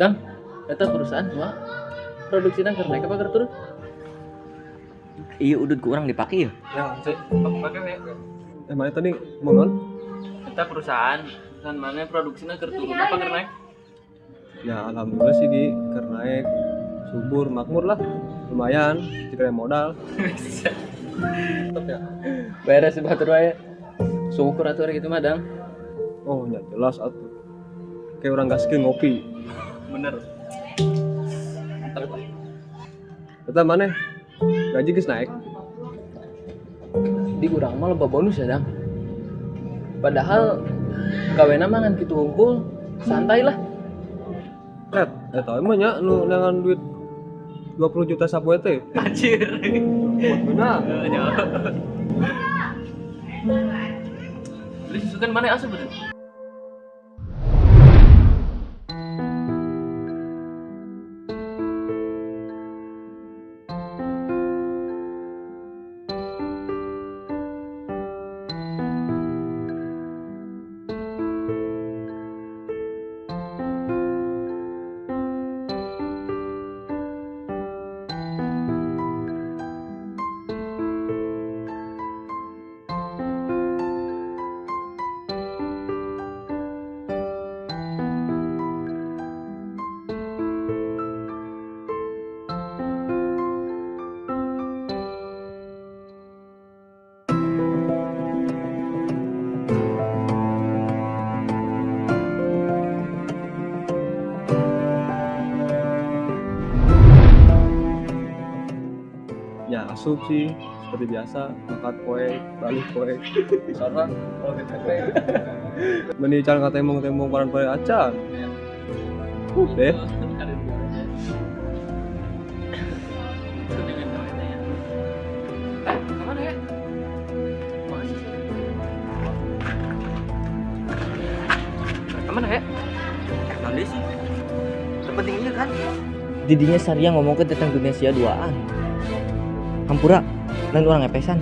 Dang, eta perusahaan mah produksina keur naik apa keur turun? Iya udut ku urang dipake ya. Ya, sih. Pakai we. Mana tadi mau non? Eta perusahaan perusahaan mana produksina keur turun apa keur naik? Ya alhamdulillah sih Gi, keur naik, subur, makmur lah. Lumayan, dikira modal. Tetep ya. Beres batur wae. Syukur atuh gitu mah, Dang. Oh, ya jelas atuh. Kayak orang gaskeun ngopi. Bener. Mantap lah. Eta mana? Gaji geus naik. Di urang mah loba bonus ya, Dang. Padahal gawena mah ngan kitu hungkul, santai lah. Red, eta emang nya nu neangan duit 20 juta sapoe teh. Anjir. Buat beuna. Beli susukan mana asup bener? Ya asup sih seperti biasa, makan poe, balik poe. Sorry, kalau gitu. Meni can ka tembong-tembong paran poe acan. Deh, Kemana ya? Makasih sih. Kemana ya? Naon deui sih? Terpenting ieu kan. Didinya Saria ngomongkeun tentang dunia sia duaan. Hampura, lain urang ngepesan.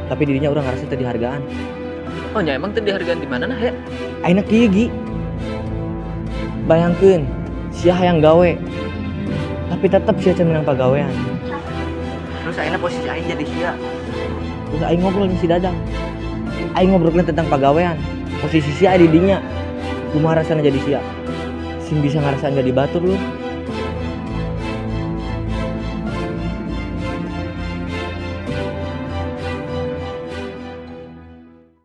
Tapi didinya urang ngerasa teu dihargaan. Oh nya emang teu dihargaan di mana nah ya? Ayeuna kieu Gi. Bayangkeun, sia hayang gawe. Tapi tetep sia can menang pagawean. Terus ayeuna posisi aing jadi sia. Terus aing ngobrol jeung si Dadang. Aing ngobrolkeun tentang pagawean. Posisi sia di dinya. Kumaha rasana jadi sia? Sing bisa ngerasain jadi batur lu.